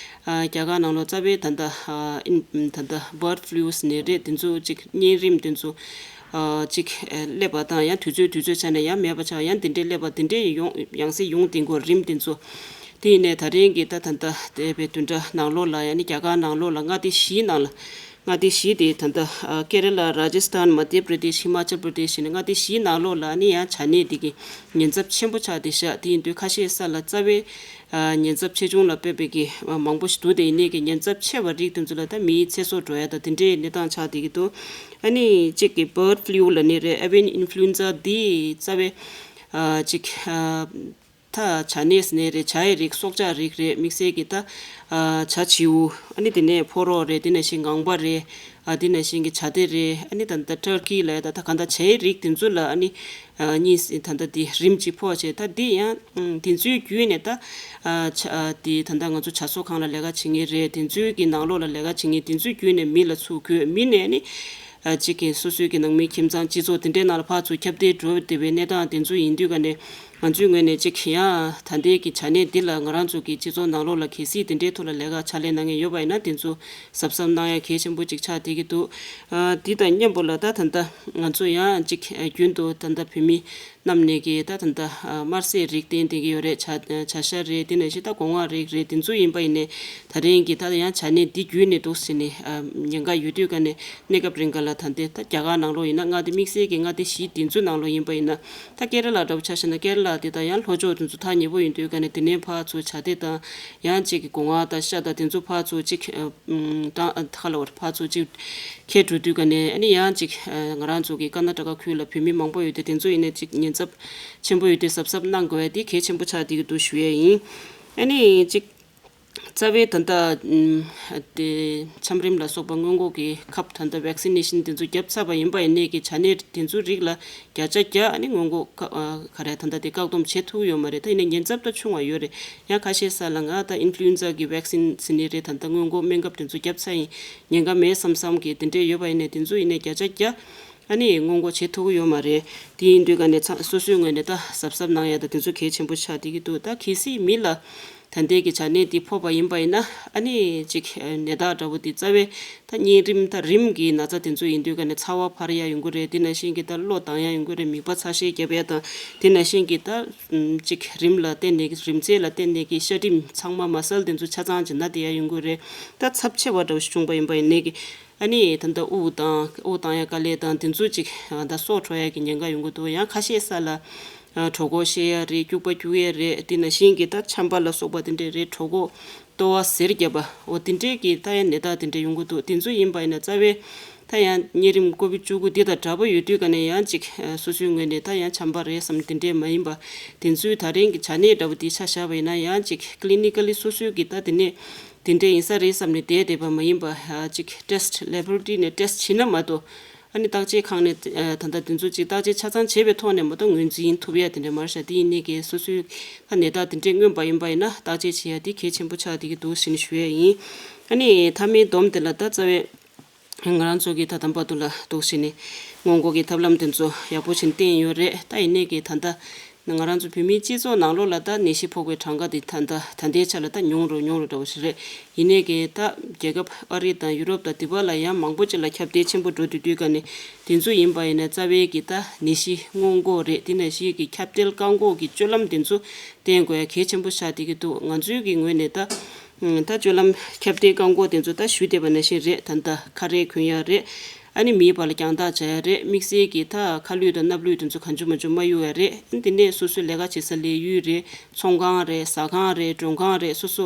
ཨ། རྒྱ་གར་ནང་ལོགས་རྩ་བའི་ད་ལྟ་ཨ་ཨིན་ད་ལྟ་བར་ཌི་ཕུ་ལུ་ཟེར་ནད་རེད། དེ་ཚོ་གཅིག་གཉན་རིམས་དེ་ཚོ་ཨ་གཅིག་ཨ་སླེབས་པ་དང་། ཡང་དུས་ཚོད་དུས་ཚོད་ཆ་ནས་ཡང་མེད་པ་ཆགས། ཡང་དེ་འདྲའི་སླེབས་པ་དེ་འདྲའི་ཡོང་ཡང་སེ་ཡོང་དེ་འགོ་རིམ་དེ་ཚོ། དེ་ཡིན་ནའི་ད་རིང་གི་ད་ད་ལྟ་འདས་པའི་བདུན་ཕྲག་ནང་ལོགས་ལ་ཡང་ནི་རྒྱ་གར་ནང་ལོགས་ལ་མངའ་སྡེ་བཞིའི་ནང་ལ། མངའ་སྡེ་བཞི་དེ་ད་ལྟ་ཨ་ཀེ་ར་ལ། རཱ་ཇི་སི་ཐན། མ་དྷྱ་པྲ་དེཤ། ཧི་མ་ཅལ་པྲ་དེཤ་ཟེར་ནས་མངའ་སྡེ་བཞིའི་ནང་ལོགས་ལ་ནི་ཡང་བྱ་ནད་འདི་གི་ཉེན་ཚབས་ཆེན་པོ་ཆགས་བསྡད་ཤག་དེ་ཡིན་དུས་ཁ་ཤས་ས་ལ་རྩ་བའི་ཨ་ཉེན་ཚབས་ཆེ་ཆུང་ལ་དཔག་པའི་གི་མང་པོ་ཞིག་འདུག་དེ་ཡིན་ནའི་གི་ཉེན་ཚབས་ཆེ་བ་རིགས་དེ་ཚོ་ལ་ད་མིའི་ཚེ་སྲོག་འགྲོ་ཡ་ད་དེ་འདྲའི་གནས་སྟངས་ཆགས་བསྡད་ཀྱི་འདུག་ཨ་ནི་གཅིག་གི་བར་ཌི་ཕུ་ལུ་ལབ་ནི་རེད། ཨེ་ཝི་ཡན་ཨིན་ཕུ་ལུ་ཨེན་ཛ་འདི་རྩ་བའི་ཨ་གཅིག་ཨ། ད་བྱ་ནད་ཟེར་ནའི་རེད། བྱ་ཡི་རིགས། སྲོག་ཆགས་རིགས་རེད། དམིགས་བསལ་གྱི་ད་ཨ་བྱ་བྱིའུ། ཨ་ནི་དེ་ནས་ཕོ་རོག་རེད། དེ་ནང་བཞིན་ངང་པ་རེད། ཨ་དེ་ནང་བཞིན་གྱི་བྱ་དེ་རེད། ཨ་ནི་ད་ད་ཊར་ཀི་ལབ་ཡ་ད་ད་གང་ལྟར་བྱའི་རིགས་དེ་ཚོ་ལ་ཨ་ནི་ཨ་གཉིས་ད་ལྟ་དེ་རིམས་གཅིག་ཕོག་བྱས། ད་དེ་ཡང་ཨ་དེ་ཚོའི་བརྒྱུད་ནས་ད་ཨ་བྱ་ཨ་དེ་ད་ལྟ་ང་ཚོ་བྱ་གསོ་ཁང་ལ་ལས་ཀ་བྱེད་མཁན་རེད། དེ་ཚོའི་གི་ནང་ལོགས་ལ་ལས་ཀ་བྱེད་མཁན་དེ་ཚོའི་བརྒྱུད་ནས་མི་ལ་ཚུར་འགོས། མི་ནས་ཨ་ནི། ཨ་གཅིག་གིས་སོ་སོའི་གི་ནང་མི་ཁྱིམ་ཚང་སྤྱི་ཚོགས་དེ་འདྲའི་ནང་ལ་ཕར་ཚུར་ཁྱབ་གདལ་འགྲོ་བསྡད་པའི་གནས་སྟངས་དེ་ཚོ་ཡིན་དུས་ག་ནས་ང་ཚོའི་ངོས་ནས་གཅིག་ཡང་ད་ལྟའི་གི་བྱ་ནད་འདི་ལ་ང་རང་ཚོ་གི་སྤྱི་ཚོགས་ནང་ལོགས་ལ་གལ་སྲིད་དེ་འདྲའི་ཐོག་ལ་ལས་ཀ་ཕྱག་ལས་གནང་མཁན་ཡོད་པ་ཡིན་ན་དེ་ཚོ་གཟབ་གཟབ་གནང་ཡ་གལ་ཆེན་པོ་གཅིག་ཆགས་བསྡད་ཀྱི་འདུག་ཨ་འདི་དང་མཉམ་པོ་ལ་ད་ད་ལྟ་ང་ཚོ་ཡང་གཅིག་ཨ་རྒྱུན་དུ་ད་ལྟ་བོད་མི་རྣམས་ནས་ཀྱི་ད་ད་ལྟ་ཨ་དམར་ཟས་རིགས་བསྟེན་བསྡད་ཀྱི་ཡོད་རེད། བྱ་བྱ་ཤ་རེད། དེ་ནང་བཞིན་ད་སྒོ་ང་རིགས་རེད། དེ་ཚོ་ཡིན་པ་ཡིན་ནའི་ད་རིང་གི་ད་ཡང་བྱ་ནད་འདི་བརྒྱུད་ནས་འདུག་ཟེར་ནས་ཨ་ཉེན་ཁ་ཡོད་དུས་ག་ནས་གནས་སྐབས་རིང་ག་ལ་ད་ལྟའི་ད་རྒྱ་གར་ནང་ལོགས་ཡིན་ན་མངའ་སྡེ་དམིགས་བསལ་གྱི་མངའ་སྡེ་བཞི་དེ་ཚོའི་ནང་ལོགས་ཡིན་པ་ཡིན་ན། ད་ཀེ་ར་ལ་འདྲ་པོ་ཆ་བཞག་ན་ཀེ་ར་ལ་དེ་ད་ཡང་ལྷོ་ཕྱོགས་དེ་ཚོ་ཐག་ཉེ་པོ་ཡིན་དུས་ག་ནས་དེ་ནས་ཕར་ཚུར་བྱ་དེ་དང་ཡང་གཅིག་གི་སྒོ་ང་དང་ཤ་དང་དེ་ཚོ་ཕར་ཚུར་གཅིག་ཨ་ཨུམ་ད་ཁ་ལ་བར་ཕར་ཚུར་གཅིག་ཁྱེར་འགྲོ་དུས་ག་ནས་ཨ་ནི་ཡང་གཅིག་ཨ་ང་རང་ཚོ་གི་ཀར་ན་ཊ་ཀ་ཁུལ་ལ་བོད་མི་མང་པོ་ཡོད་དེ་དེ་ཚོ་ཡིན་ནའི་གཅིག་ཉེན་ཚབས་ཆེན་པོ་ཡོད་དེ་གཟབ་གཟབ་གནང་དགོས་ཡ་དེ་གལ་ཆེན་པོ་ཆགས་བསྡད་ཀྱི་འདུག་ཞུ་ཡ་ཡིན། ཨ་ནི་གཅིག་རྩ་བའི་ད་ལྟ་ཨམ་དེ་ཆམ་རིམས་ལ་སོགས་པ་སྔོན་འགོག་གི་ཁབ་ད་ལྟ་ཝེག་སི་ནེ་ཤིན་དེ་ཚོ་བརྒྱབ་ཚར་བ་ཡིན་པ་ཡིན་ནའི་གི་བྱ་ནད་དེ་ཚོའི་རིགས་ལ་བརྒྱ་ཆ་བརྒྱ་ཨ་ནི་སྔོན་འགོག་ཁ་ཨ་ག་རེ་ད་ལྟ་དེ་བཀག་སྡོམ་བྱེད་ཐུབ་ཡོད་མ་རེད། ད་ཡིན་ནའི་ཉེན་ཚབས་ད་ཆུང་བ་ཡོད་རེད། ཡང་ཁ་ཤས་ས་ལ་ང་ད་ཨིན་ཕུ་ལུ་ཨེན་ཛ་གི་ཝེག་སིན་ཟེར་ནི་རེད། ད་ལྟ་སྔོན་འགོག་སྨན་ཁབ་དེ་ཚོ་བརྒྱབ་ཚར་ཡིན། ཉེན་ཁ་མེད་བསམ་བསམ་གི་དེ་འདྲས་ཡོད་པ་ཡིན་ནའི་དེ་ཚོ་ཡིན་ནའི་བརྒྱ་ཆ་བརྒྱ་ཨ་ནི་སྔོན་འགོག་བྱེད་ཐུབ་ཀྱི་ཡོད་མ་རེད། དེ་ཡིན་དུས་ག་ནས་ཚང་སོ་སོའི་ངོས་ནས་ད་གཟབ་གཟབ་གནང་ཡ་ད་དེ་ཚོ་གལ་ཆེན་པོ་ཆགས་བསྡད་ཀྱི་འདུག་ད་གལ་སྲིད་མི་ལ་ད་ལྟའི་གི་བྱ་ནད་འདི་ཕོག་པ་ཡིན་པ་ཡིན་ན་ཨ་ནི་ཅིག་ནད་རྟགས་འདྲ་བོ་འདི་རྩ་བའི་ད་གཉན་རིམས་ད་རིམས་ཀྱི་ན་ཚ་དེ་ཚོ་ཡིན་དུས་ག་ནས་ཚ་བ་འཕར་ཡ་ཡོང་གི་རེད། དེ་ནང་བཞིན་གྱི་ད་གློ་ལྡང་ཡ་ཡོང་གི་རེད། མིད་པ་ཚ་ཤས་རྒྱབ་ཡ་དང་དེ་ནང་བཞིན་གྱི་ད་ཅིག་རིམས་ལ་བརྟེན་ནས་རིམས་ཚད་ལ་བརྟེན་ནས་ཀྱི་ཤ་གྲིམ་ཚང་མ་མ་སལ་དེ་ཚོ་ཆ་ཚང་ཅིག་ན་བསྡད་ཡ་ཡོང་གི་རེད། ད་ཚབས་ཆེ་བ་འདྲ་བོ་ཞིག་བྱུང་པ་ཡིན་པ་ཡིན་ནའི་གི་ཨ་ནི་ད་ལྟ་དབུགས་དང་དབུགས་བཏང་ཡ་དཀའ་ལས་དང་དེ་ཚོ་ཅིག་ད་སྲོག་འཕྲོག་ཡ་གི་ཉེན་ཁ་ཡོང་གི་འདུག་ཡང་ཁ་ཤས་ས་ལ་གྲོད་ཁོག་བཤལ་ཡ་རེད། སྐྱུག་པ་སྐྱུག་ཡ་རེད། དེ་ནང་བཞིན་གྱི་ད་ཆམ་པ་ལ་སོགས་པ་དེ་འདྲས་རེད། གྲོད་ཁོག་ལྟོ་བ་གཟེར་རྒྱབ་པ་འོ་དེ་འདྲས་ཀྱི་ད་ཡང་ནད་རྟགས་དེ་འདྲས་ཡོང་གི་འདུག་དེ་ཚོ་ཡིན་པ་ཡིན་ན་རྩ་བའི་ད་ཡང་གཉན་རིམས་ཀོ་བིད་བཅུ་དགུ་འདི་དང་འདྲ་པོ་ཡོད་དུས་ག་ནས་ཡང་ཅིག་སོ་སོའི་ངོས་ནས་ད་ཡང་ཆམ་པ་རེད་བསམ་དེ་འདྲས་མ་ཡིན་པ། དེ་ཚོའི་ད་རིང་གི་བྱ་ནད་འདྲ་པོ་དེ་ཆ་བཞག་པ་ཡིན་ན་ཡང་ཅིག་ཀི་ལི་ནི་ཀ་ལི་སོ་སོའི་གི་ད་དེ་ནས་དེ་འདྲས་ཡིན་ས་རེད་བསམ་ནས་བསྡད་བསྡད་པ་མ་ཡིན་པ་ཅིག་ཊེ་སི་ཊི་ལེ་བོ་རེ་ཊོ་རི་ནས་ཊེ་སི་ཊི་བྱེད་ན་མ་གཏོགས་ཨ་ནི་བརྟག་དཔྱད་ཁང་ནས་ད་ལྟ་དེ་ཚོ་ཅིག་བརྟག་དཔྱད་ཆ་ཚང་བྱས་པའི་ཐོག་ནས་མ་གཏོགས་ངོས་འཛིན་ཐུབ་ཡ་དེ་འདྲས་མ་རེད་ཤག་དེ་ཡིན་ནའི་གི་སོ་སོའི་ད་ནད་རྟགས་དེ་འདྲས་མངོན་པ་ཡིན་པ་ཡིན་ན་བརྟག་དཔྱད་བྱེད་ཡ་དེ་གལ་ཆེན་པོ་ཆགས་བསྡད་ཀྱི་འདུག་ཟེར་ནས་ཞུ་ཡ་ཡིན། ཨ་ནི་མཐའ་མའི་སྡོམ་དེ་ལ་ད་རྩ་བའི། ང་རང་ཚོ་གིས་ད་ལྟ་བར་དུ་ལ་འདུག་བྱས་ནས་སྔོན་འགོག་གི་ཐབས་ལམ་དེ་ཚོ་ཡག་པོ་བྱས་ནས་བསྟེན་ཡོད་རེད། ད་ཡིན་ནའི་གི་ད་ལྟ་ང་རང་ཚོ་བོད་མིའི་སྤྱི་ཚོགས་ནང་ལོགས་ལ་ད་ནད་གཞི་ཕོག་པའི་གྲངས་ཀ་དེ་ད་ལྟ་ད་ལྟའི་ཆ་ལ་ད་ཉུང་རུ་ཉུང་རུ་འགྲོ་བ་ཞིག་རེད། ཡིན་ནའི་གི་ད་རྒྱལ་ཁབ་ཨ་རི་དང་ཡུ་རོབ་དང་དེ་བ་ལ་ཡང་མང་པོ་ཅིག་ལ་ཁྱབ་གདལ་ཆེན་པོ་འགྲོ་དུས་དུས་ག་ནས་དེ་ཚོ་ཡིན་པ་ཡིན་ན་རྩ་བའི་གི་ད་ནད་གཞི་སྔོན་འགོག་རེད། དེ་ནད་གཞི་གི་ཁྱབ་གདལ་བཀག་འགོག་གི་སྤྱོད་ལམ་དེ་ཚོ་བསྟེན་དགོས་ཡ་གལ་ཆེན་པོ་ཆགས་བསྡད་ཀྱི་འདུག་ང་ཚོའི་གི་ངོས་ནས་ད། ད་སྤྱོད་ལམ་ཁྱབ་གདལ་བཀག་འགོག་དེ་ཚོ་ད་ཞུས་བསྡད་པ་ནང་བཞིན་རེད། ད་ལྟ་ཁ་རས་གོན་ཡ་རེད། ཨ་ནི་མིའི་བར་ལ་རྒྱང་ཐག་བྱ་ཡ་རེད། དམིགས་བསལ་གྱིས་ད་ཁ་ལུད་དང་སྣབས་ལུད་དེ་ཚོ་གང་བྱུང་མང་བྱུང་མ་གཡུག་ཡ་རེད། ཨ་ནི་དེ་ནས་སོ་སོའི་ལས་ཀ་བྱེད་ས་ལས་ཡུལ་རེད། ཚོང་ཁང་རེད། ཟ་ཁང་རེད། མགྲོན་ཁང་རེད། སོ་སོ་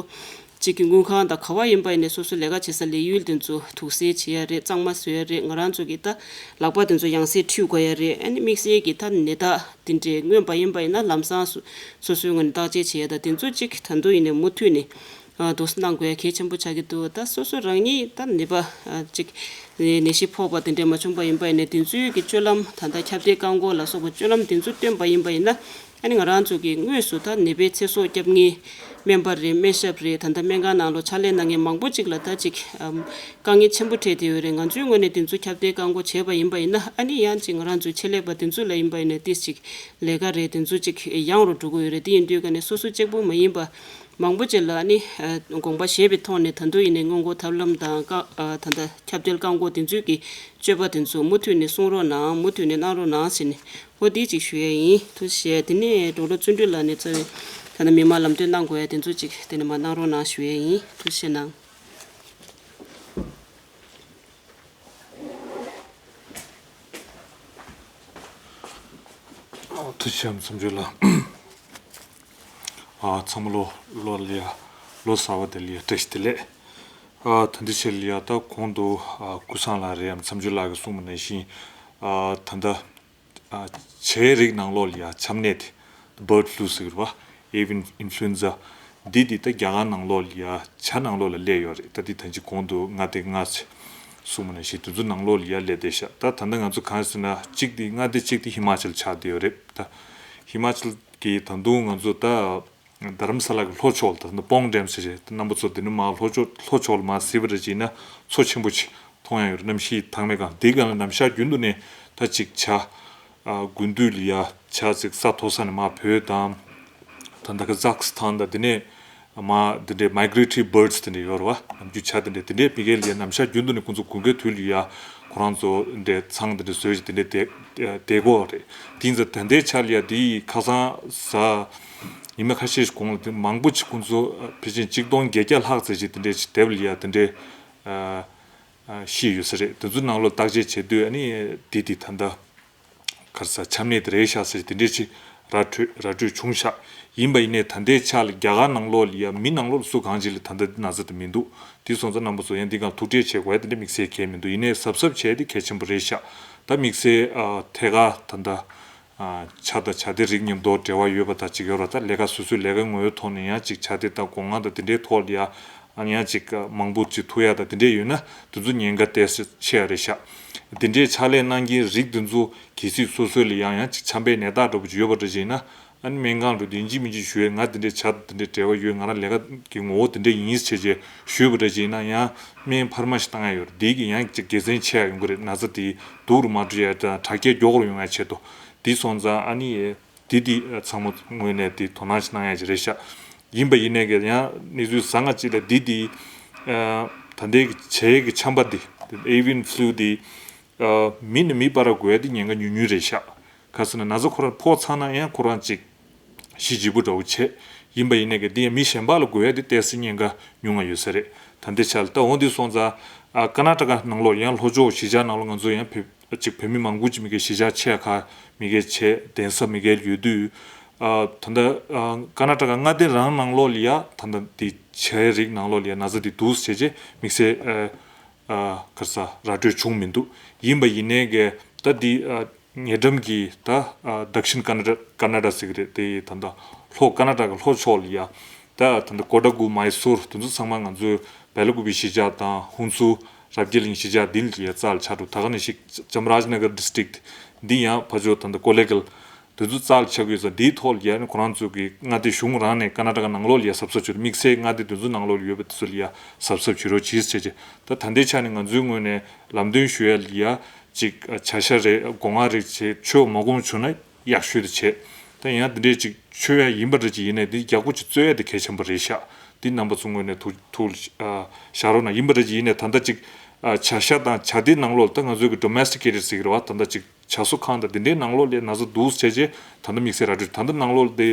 གཅིག་གི་དངུལ་ཁང་དང་ག་བ་ཡིན་པ་ཡིན་ནའི་སོ་སོའི་ལས་ཀ་བྱེད་ས་ལས་ཡུལ་དེ་ཚོ་དུག་སེལ་བྱེད་ཡ་རེད། གཙང་མ་བཟོ་ཡ་རེད། ང་རང་ཚོ་གི་ད་ལག་པ་དེ་ཚོ་ཡང་སེ་འཁྲུད་དགོས་ཡ་རེད། ཨ་ནི་དམིགས་བསལ་གྱིས་ད་ནད་རྟགས་དེ་འདྲས་མངོན་པ་ཡིན་པ་ཡིན་ན་ལམ་སང་སོ་སོ་སོའི་ངོས་ནས་བརྟག་དཔྱད་བྱེད་ཡ་ད་དེ་ཚོ་གཅིག་ད་དུང་ཡིན་ནའི་མུ་མཐུད་ནས། ཨ་དུ་གནང་དགོས་ཡ་གལ་ཆེན་པོ་ཆགས་ཀྱི་འདུག་ད་སོ་སོ་རང་ཉིད་ད་ནད་པ་ཨ་ཅིག་ནད་གཞི་ཕོག་པ་དེ་འདྲས་མ་བྱུང་པ་ཡིན་པ་ཡིན་ནའི་དེ་ཚོའི་གི་སྤྱོད་ལམ་ད་ལྟ་ཁྱབ་གདལ་བཀག་འགོག་ལ་སོགས་པ་སྤྱོད་ལམ་དེ་ཚོ་བསྟེན་པ་ཡིན་པ་ཡིན་ན་ཨ་ནི་ང་རང་ཚོ་གི་དངོས་སུ་ད་ནད་པའི་ཚེ་སྲོག་སྐྱབས་མཁན་སྨན་པ་རེད། སྨན་ཞབས་རེད། ད་ལྟ་སྨན་ཁང་ནང་ལོགས་ཕྱག་ལས་གནང་མཁན་མང་པོ་ཅིག་ལ་ད་ཅིག་ཨམ་དཀའ་ངལ་ཆེན་པོ་འཕྲད་བསྡད་ཡོད་རེད། ང་ཚོའི་ངོས་ནས་དེ་ཚོ་ཁྱབ་གདལ་བཀག་འགོག་བྱས་པ་ཡིན་པ་ཡིན་ན་ཨ་ནི་ཡང་ཅིག་ང་རང་ཚོའི་ཆེད་ལས་པ་དེ་ཚོ་ལ་ཡིན་པ་ཡིན་ན་ཏིས་ཅིག་ལས་ཀ་རེད། དེ་ཚོ་ཅིག་ཡང་རུ་འགྲོ་གི་ཡོད་རེད། དེ་ཡིན་དུས་ག་ནས་སོ་སོ་གཅིག་པུ་མ་ཡིན་པ། མང་པོ་ཅིག་ལ་ནི་ཨ་དགོངས་པ་བཞེས་པའི་ཐོག་ནས་ད་དུང་ཡིན་ནའི་སྔོན་འགོག་ཐབས་ལམ་དང་བཀག་ཨ་ད་ལྟ་ཁྱབ་གདལ་བཀག་འགོག་དེ་ཚོའི་གི་སྤྱོད་པ་དེ་ཚོ་མུ་མཐུད་ནས་སྲུང་རོགས་གནང་། མུ་མཐུད་ནས་གནང་རོགས་གནང་ཟེར་ནས་ཧོ་འདི་ཅིག་ཞུ་ཡས་ཡིན། ཐུགས་རྗེ་ཆེ། དེ་ནས་དྲུག་ལོ་བརྩོན་འགྲུས་ལགས་ནས་རྩ་བའི་ད་ལྟ་མི་མང་ལམ་སྟོན་གནང་དགོས་ཡ་དེ་ཚོ་ཅིག་དེ་ནས་མར་གནང་རོགས་གནང་ཞུ་ཡས་ཡིན། ཐུགས་རྗེ་ཆེ་གནང་། ཐུགས་རྗེ་ཆེ་མཚམས་སྦྱོར་ལགས། ཨ་ཚང་མ་ལོ་ལོ་ལ་ཡ་ལོ་གསར་བ་དེ་ལ་ཡ་བཀྲ་ཤིས་བདེ་ལེགས། ཨ་ད་འདི་ཆེད་ལ་ཡ་ད་གོང་དུ་ཨ་ཀུན་བཟང་ལགས་རེད་མཚམས་སྦྱོར་ལགས་ཀྱིས་གསུངས་པ་ནང་བཞིན་ཨ་ད་ལྟ་ཨ་བྱའི་རིགས་ནང་ལོགས་ལ་ཡ་ཆམ་ནད་དེ་Bird flu ཟེར་གི་རེད་བ། Avian influenza འདི་འདི་ད་རྒྱ་གར་ནང་ལོགས་ལ་ཡ་བྱ་ནང་ལོགས་ལ་སླེབས་ཡོད་རེད། ད་འདི་ད་ཅི་གོང་དུ་ང་དེ་སྔ་ཕྱི་གསུངས་པ་ནང་བཞིན་དེ་ཚོ་ནང་ལོགས་ལ་ཡ་སླེབས་བསྡད་ཤག་ད་ད་ལྟ་ང་ཚོ་གང་ཟེར་ན་གཅིག་དེ་མངའ་སྡེ་གཅིག་དེ་ཧི་མ་ཅལ་ཆགས་བསྡད་ཡོད་རེད། ད་ཧི་མ་ཅལ་གི་ད་དུང་ང་ཚོ་ད་རྡ་རམ་ས་ལ་གི་ལྷོ་ཕྱོགས་ད་ལྟ་པོང་ཌེམ་ཟེར་རེད། ད་རྣམ་པ་ཚོ་དེ་ནས་མར་ལྷོ་ཕྱོགས་ལྷོ་ཕྱོགས་ལ་མར་གཟིགས་པ་རེད་བྱས་ན་མཚོ་ཆེན་པོ་ཅིག་མཐོང་ཡ་ཡོད་རེད། གནམ་གཤིས་ཐང་མེད་གང་དེའི་སྒང་ལ་ནམ་ཞག་རྒྱུན་དུ་ནས་ད་ཅིག་བྱ་ཨ་དགུན་དུས་ལ་ཡ་བྱ་ཅིག་ས་མཐོ་ས་ནས་མར་བུད་དང་། ད་ད་ག་ཛག་སི་ཐན་དང་དེ་ནས་མར་དེ་འདྲའི་མའི་གྷི་རེ་ཊོ་རི་བྷར་ཌི་སི་དེ་འདྲ་ཡོད་རེད་བ། ནམ་རྒྱུན་བྱ་དེ་འདྲ་དེ་འདྲའི་ཕ་གིར་ལ་ཡ་ནམ་ཞག་རྒྱུན་དུ་ནས་ཁོང་ཚོ་དགུན་ཁའི་དུས་ལ་ཡ་ཁོ་རང་ཚོ་དེ་འདྲའི་ཚང་དེ་འདྲ་བཟོས་ཅིག་དེ་འདྲའི་བསྡད་བསྡད་ཀྱི་ཡོད་རེད། དེ་ཡིན་ཙང་ད་ལྟའི་ཆར་ལ་ཡ་དེ་ཡི་ཁ་སང་གཟའ་ཉི་མ་ཁ་ཤས་ཤིག་གོང་ལ་དེ་མང་པོ་ཅིག་ཁོང་ཚོ་ཕལ་ཆེར་གཅིག་སྟོང་བརྒྱད་བརྒྱ་ལྷག་ཙམ་ཅིག་དེ་འདྲའི་ཅིག་དེབ་ལ་ཡ་དེ་འདྲའི་ཨ་ཨ་ཤི་ཡོད་ས་རེད། དེ་ཚོའི་ནང་ལོགས་བརྟག་དཔྱད་བྱེད་དུས་ཨ་ནི་དེ་དེ་ད་ལྟ་ག་རེ་ཟ་ཆམ་ནད་དེ་རེད་ཤག་ཟེར་དེ་འདྲས་ཅིག་ར་འཕྲོད་ར་འཕྲོད་བྱུང་ཤག་ཡིན་པ་ཡིན་ནའི་ད་ལྟའི་ཆ་ལ་རྒྱ་གར་ནང་ལོགས་ལ་ཡ་མི་ནང་ལོགས་ལ་སུ་གང་ཅིག་ལ་ད་ལྟ་འདི་ན་ཚ་དེ་མི་འདུག་དེ་སོང་ཙང་རྣམ་པ་ཚོ་ཡང་འདི་སྒང་ཐུགས་ཁྲལ་བྱེད་དགོས་ཡ་དེ་འདྲ་དམིགས་བསལ་གང་ཡང་མི་འདུག་ཡིན་ནའི་གཟབ་གཟབ་བྱས་དེ་གལ་ཆེན་པོ་རེད་ཤག་ད་དམིགས་བསལ་ཨ་ཐད་ཀར་ད་ལྟ་ ཨ་ཆ་དང་ཇ་དེ་རིགས་མཉམ་དུ་འབྲེལ་བ་ཡོད་པ་དང་ཅིག་ཡོད་ར། ད་ལས་ཀ་སོ་སོའི་ལས་ཀའི་ངོ་བོའི་ཐོག་ནས་ཡང་ཅིག་ཇ་དེ་དང་སྒོ་ང་དང་དེ་འདྲའི་ཐོག་ལ་ཡ་ཨ་ནི་ཡང་ཅིག་མང་པོ་ཅིག་ཐུག་ཡ་དང་དེ་འདྲའི་ཡོད་ན་དེ་ཚོ་ཉེན་ཁ་ཏོག་ཙམ་ཆེ་ཡ་རེད་ཤག་དེ་འདྲའི་ཕྱག་ལས་གནང་མཁན་རིགས་དེ་ཚོ་གལ་སྲིད་སོ་སོ་ལ་ཡང་ཡང་ཅིག་ཆམ་པའི་ནད་རྟགས་འདྲ་པོ་ཅིག་ཡོད་པ་འདྲ་ཅིག་ཡིན་ན། ཨ་ནི་སྨན་ཁང་དུ་དེ་ཡིན་གཅིག་མིན་གཅིག་ཞུ་ཡས། ང་དེ་འདྲའི་ཇ་དང་དེ་འདྲའི་འབྲེལ་བ་ཡོད། ང་རང་ལས་ཀ་གི་ངོ་བོ་དེ་འདྲ་ཡིན་ཟེར་བྱས་ཞུས་པ་འདྲ་ཅིག་ཡིན་ན་ཡང་སྨན་འཕར་མ་ཞིག་བཏང་ཡ་ཡོད་རེད། དེ་གི་ཡང་ཅིག་དགེ་མཚན་ཆེ་ཡ་ཡོང་གི་རེད། ན་ཚ་དེ་སྡུག་རུ་མ་འགྲོ་ཡ་དང་དྲག་སྐྱེད་མགྱོགས་རུ་ཡོང་ཡ་ཆེད་དུ། དེ་སོང་ཙང་ཨ་ནི་དེ་དེ་ཚང་མ་ངོས་ནས་དེ་དོ་སྣང་ཞིག་གནང་ཡ་ཅིག་རེད་ཤག་ཡིན་པ་ཡིན་ནའི་གི་ཡང་གནས་ཚུལ་བཟང་ང་ཅིག་ལ་དེ་དེ་ད་ལྟའི་གི་ཇའི་གི་ཆམ་པ་དེ་avian flu་དེ་མི་ནས་མི་བར་འགོས་ཡ་དེ་ཉེན་ཁ་ཉུང་ཉུང་རེད་ཤག་ག་ཟེར་ན་ན་ཚ་ཁོ་རང་ཕོག་ཚར་ན་ཡང་ཁོ་རང་ཅིག་ཞི་ལྗིད་པོ་འདྲ་བོ་བྱེད། ཡིན་པ་ཡིན་ནའི་གི་འདི་ཡང་མི་གཞན་པ་ལ་འགོས་ཡ་དེ་ཏོག་ཙམ་ཉེན་ཁ་ཉུང་ང་ཡོད་ས་རེད། ད་ལྟའི་ཆ་ལ་ད་འོང་དུས་སོང་ཙང་ཨ་ཀར་ནཱ་ཊ་ཀ་ནང་ལོགས་ཡང་ལྷོ་ཕྱོགས་གཞིས་ཆགས་ནང་ལོགས་ང་ཚོ་ཡང་བོད་ཅིག་བོད་མི་མང་པོ་ཅིག་མི་སྒེར་གཞིས་ཆགས་ཆེ་ཁག་མི་སྒེར་བྱས་གདན་ས་མི་སྒེར་ཡོད་དུས། ཨ་ད་ལྟ་ཨ་ཀར་ནཱ་ཊ་ཀ་མངའ་སྡེ་རང་ནང་ལོགས་ལ་ཡ་ད་ལྟ་འདི་ཇའི་རིགས་ནང་ལོགས་ལ་ཡ་ན་ཚ་འདི་འདུག་ཟེར་བྱས་དམིགས་བསལ་ཨ་ཨ་ག་རེ་ཟ་ར་སྤྲོད་བྱུང་མི་འདུག་ཡིན་པ་ཡིན་ནའི་གི་ད་འདི་ཨ་ཉེ་འགྲམ་གྱི་ད་ཨ་དཀཤིན་ཀར་ནཱ་ཊ་ཀར་ནཱ་ཊ་ཟེར་གི་རེད། དེ་ད་ལྟ་ལྷོ་ཀར་ནཱ་ཊ་ཀ་ལྷོ་ཕྱོགས་ལ་ཡ་ད་ད་ལྟ་ཀོ་ཌ་གུ་མའི་སོར་དེ་ཚོ་ཚང་མ་ང་ཚོའི་བེ་ལ་ཀུ་པི་གཞིས་ཆགས་དང་ཧུན་སུར་རབ་རྒྱས་གླིང་གཞིས་ཆགས་འདི་ལ་ཡ་རྩ་ལ་ཆགས་འདུག་ད་ག་ནང་བཞིན་ཅམ་རཱཇ་ན་གར་ཌི་སི་ཊིག་འདི་ཡང་ཕར་ཕྱོགས་ད་ལྟ་ཀོ་ལེ་གྷལ་དེ་ཚོ་རྩ་ལ་ཆགས་ཀྱི་ཡོད་ཙང་། འདིའི་ཐོག་ལ་ཡ་ནི་ཁོ་རང་ཚོ་གི་མངའ་སྡེ་གཞུང་རང་ནས་ཀར་ནཱ་ཊ་ཀ་ནང་ལོགས་ལ་ཡ་གཟབ་གཟབ་བྱེད་རོགས། དམིགས་བསལ་མངའ་སྡེ་དེ་ཚོ་ནང་ལོགས་ལ་ཡོད་པ་དེ་ཚོ་ལ་ཡ་གཟབ་གཟབ་བྱེད་རོགས་གྱིས་ཟེར་བྱས། ད་ད་ལྟའི་ཆ་ནས་ང་ཚོའི་ངོས་ནས་ལམ་སྟོན་ཞུ་ཡ་ལ་ཡ་ཅིག་ཇ་ཤ་རེད་སྒོ་ང་རེད་བྱས་མཆོད་མ་དགོངས་བྱུང་ན་ཡག་ཤོས་དེ་བྱས། ད་ཡང་དེ་འདྲས་ཅིག་མཆོད་ཡ་ཡིན་པ་འདྲ་ཅིག་ཡིན་ནའི་འདི་ཡག་པོ་ཅིག་བཙོས་ཡ་དེ་གལ་ཆེན་པོ་རེད་ཤག་འདི་རྣམ་པ་ཚོ་ངོས་ནས་ཐུགས་ཐུགས་ལ་བཞག་རོགས་གནང་། ཡིན་པ་འདྲ་ཅིག་ཡིན་ནའི་ད་ལྟ་ཅིག་ཇ་ཤ་དང་ཇ་དེ་ནང་ལོགས་ལ་ད་ང་ཚོའི་གི་ཌོ་མེ་སི་ཊི་ཀེ་ཊེཌ་ཟེར་གི་རེད་བ། ད་ལྟ་ཅིག་ཇ་གསོ་ཁང་དང་དེ་འདྲའི་ནང་ལོགས་ལ་ན་ཚ་འདུག་ཟེར་བྱས་ད་ལྟ་དམིགས་བསལ་ར་སྤྲོད། ད་ལྟ་ནང་ལོགས་ལ་དེ་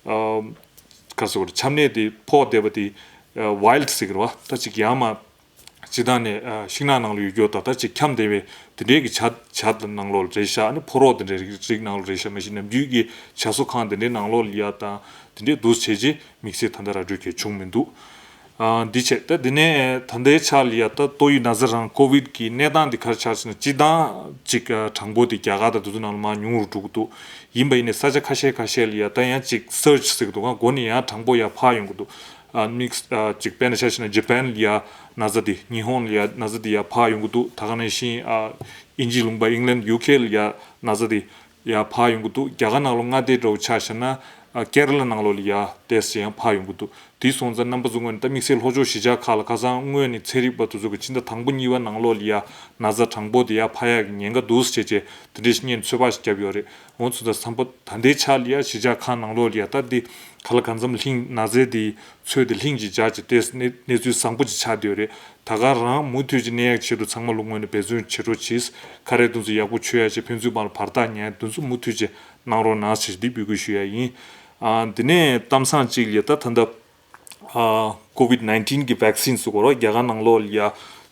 ཨ་ག་ཟེར་དགོས་རེད། ཆམ་ནད་དེ་ཕོག་བསྡད་པ་དེ་ཝའིལ་ཌི་ཟེར་གི་རེད་བ། ད་ཅིག་ཡང་མ་སྤྱིར་བཏང་ནས་ཨ་ཤིང་ནགས་ནང་ལ་ཡོད་རྒྱུ་དང་ད་ཅིག་འཁྱམས་བསྡད་པའི་དེ་འདྲའི་གི་ཇ་ཇ་དེ་ནང་ལོགས་ལ་རེད་ཤག་ཨ་ནི་ཕོ་རོག་དེ་འདྲའི་རིགས་རིགས་ནང་ལོགས་རེད་ཤག་མ་གཞི་ནམ་རྒྱུན་གྱི་ཇ་གསོ་ཁང་དེ་འདྲའི་ནང་ལོགས་ལ་ཡ་དང་དེ་འདྲའི་འདུག་བྱས་རྗེས་དམིགས་བསལ་ད་ལྟ་ར་སྤྲོད་གལ་བྱུང་མི་འདུག་ཨ་འདི་བྱས་ད་དེ་ནས་ད་ལྟའི་ཆ་ལ་ཡ་ད་ཏོག་དབྱིབས་ན་ཚ་རང་ཀོ་ཝིཌ་གི་གནས་སྟངས་འདི་ག་རེ་ཆགས་ཟེར་ན། སྤྱིར་བཏང་ཅིག་ཨ་གྲངས་འབོར་དེ་རྒྱ་གར་དང་དེ་ཚོ་ནང་ལ་མར་ཉུང་རུ་འགྲོ་གི་འདུག་ཡིན་པ་ཡིན་ནའི་ས་ཆ་ཁ་ཤས་ཁ་ཤས་ལ་ཡ་ད་ཡང་ཅིག་སར་ཇི་ཟེར་གི་འདུག་ག་འགོ་ནས་ཡང་གྲངས་འབོར་ཡར་འཕར་ཡོང་གི་འདུག་ཨ་དམིགས་ཨ་ཅིག་དཔེར་ན་ཆ་བཞག་ན་ཇ་པན་ལ་ཡ་ན་ཚ་དེ་ཉི་ཧོང་ལ་ཡ་ན་ཚ་དེ་ཡར་འཕར་ཡོང་གི་འདུག་ད་ག་ནང་བཞིན་ཨ་དབྱིན་ཇིའི་ལུང་པ་ཨིང་ལན་ཡུ་ཁེ་ལ་ཡ་ན་ཚ་དེ་ཡར་འཕར་ཡོང་གི་འདུག་རྒྱ་གར་ནང་ལོགས་མངའ་སྡེ་འདྲ་བོ་ཆ་བཞག་ན་ཨ་ཀེ་ར་ལ་ནང་ལོགས་ལ་ཡ་ཏོག་ཙམ་ཡང་འཕར་ཡོང་གི་འདུག་དེ་སོང་ཙང་རྣམ་པ་ཚོ་ངོས་ནས་ད་དམིགས་བསལ་ལྷོ་ཕྱོགས་གཞིས་ཆགས་ཁག་ལ་ཁ་སང་སྔོན་ནས་ཚན་རིག་པ་དེ་ཚོ་གིས་ཕྱི་ཟླ་དང་པོ་གཉིས་པ་ནང་ལོགས་ལ་ཡ་ན་ཚ་གྲངས་འབོར་དེ་ཡར་འཕར་ཡག་གི་ཉེན་ཁ་འདུག་ཟེར་བྱས་བྱས་དེ་འདྲའི་སྔོན་ཚོད་དཔག་ཞིག་བརྒྱབ་ཡོད་རེད། འོ་ཚོ་ད་བསམ་པ་ད་ལྟའི་ཆ་ལ་ཡ་གཞིས་ཆགས་ཁག་ནང་ལོགས་ལ་ཡ་ད་འདི་ག་ལ་གང་འཚམ་ལྷིང་ན་ཚའི་འདི་ཚོད་དེ་ལྷིང་ཅིག་འཇགས་ཅིག་ཏོག་ཙམ་གནས་གནས་ཚུལ་བཟང་པོ་ཅིག་ཆགས་བསྡད་ཡོད་རེད། ད་ག་རང་མུ་མཐུད་ཅིག་གནས་ཡག་ཆེད་དུ་ཚང་མ་ལོ་ངོས་ནས་འབད་བརྩོན་བྱེད་རོགས་གྱིས། ཁ་རས་དེ་ཚོ་ཡག་པོ་མཆོད་ཡག་བྱས་ཕན་ཚུན་བར་ལ་བར་ཐག་ཉར་ཡག་དེ་ཚོ་མུ་མཐུད་ཅིག་གནང་རོགས་གནང་ཞེས་འདི་འབོད་སྐུལ་ཞུ་ཡག་ཡིན། ཨ་འདི་ནས་གཏམ་བཟང་གཅིག་ལ་ཡ་ད་ད་ལྟ་ཨ་ཀོ་ཝིཌ་ནའིན་ཊིན་གི་ཝེག་སིན་ཟེར་དགོས་རེད་བ། རྒྱ་གར་ནང་ལོགས་ལ་ཡ་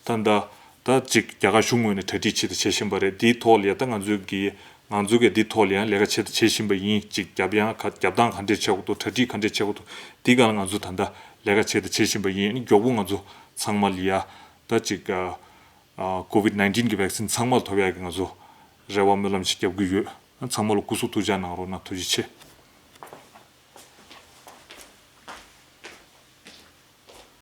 ད་ད་ད་ཅིག་རྒྱ་གར་གཞུང་ངོས་ནས་གྲ་སྒྲིག་ཆེད་དུ་བྱེད་བཞིན་པ་རེད། དེའི་ཐོག་ལ་ཡ་ད་ང་ཚོའི་གི་ང་ཚོ་གིས་འདི་ཐོག་ལ་ཡང་ལས་ཀ་ཆེད་དུ་བྱེད་བཞིན་པ་ཡིན། ཅིག་རྒྱབ་ཡང་ག་རྒྱབ་སྟངས་ག་འདྲས་བྱེད་དགོས་འདུག་གྲ་སྒྲིག་ག་འདྲས་བྱེད་དགོས་འདུག་དེའི་སྒང་ལ་ང་ཚོ་ད་ལྟ་ལས་ཀ་ཆེད་དུ་བྱེད་བཞིན་པ་ཡིན། མགྱོགས་པོ་ང་ཚོ་ཚང་མ་ལ་ཡ་ད་ཅིག་ཨ་ཨ་ཀོ་ཝིཌ་ནའིན་ཊིན་གི་ཝེག་སིན་ཚང་མ་ལ་ཐོབ་ཡག་གི་ང་ཚོ་རེ་བ་སྨོན་ལམ་ཞིག་རྒྱབ་ཀྱི་ཡོད། ཚང་མ་ལ་སྐུ་གཟུགས་ཐུགས་ཅག་གནང་རོགས་གནང་། ཐུགས་རྗེ་ཆེ།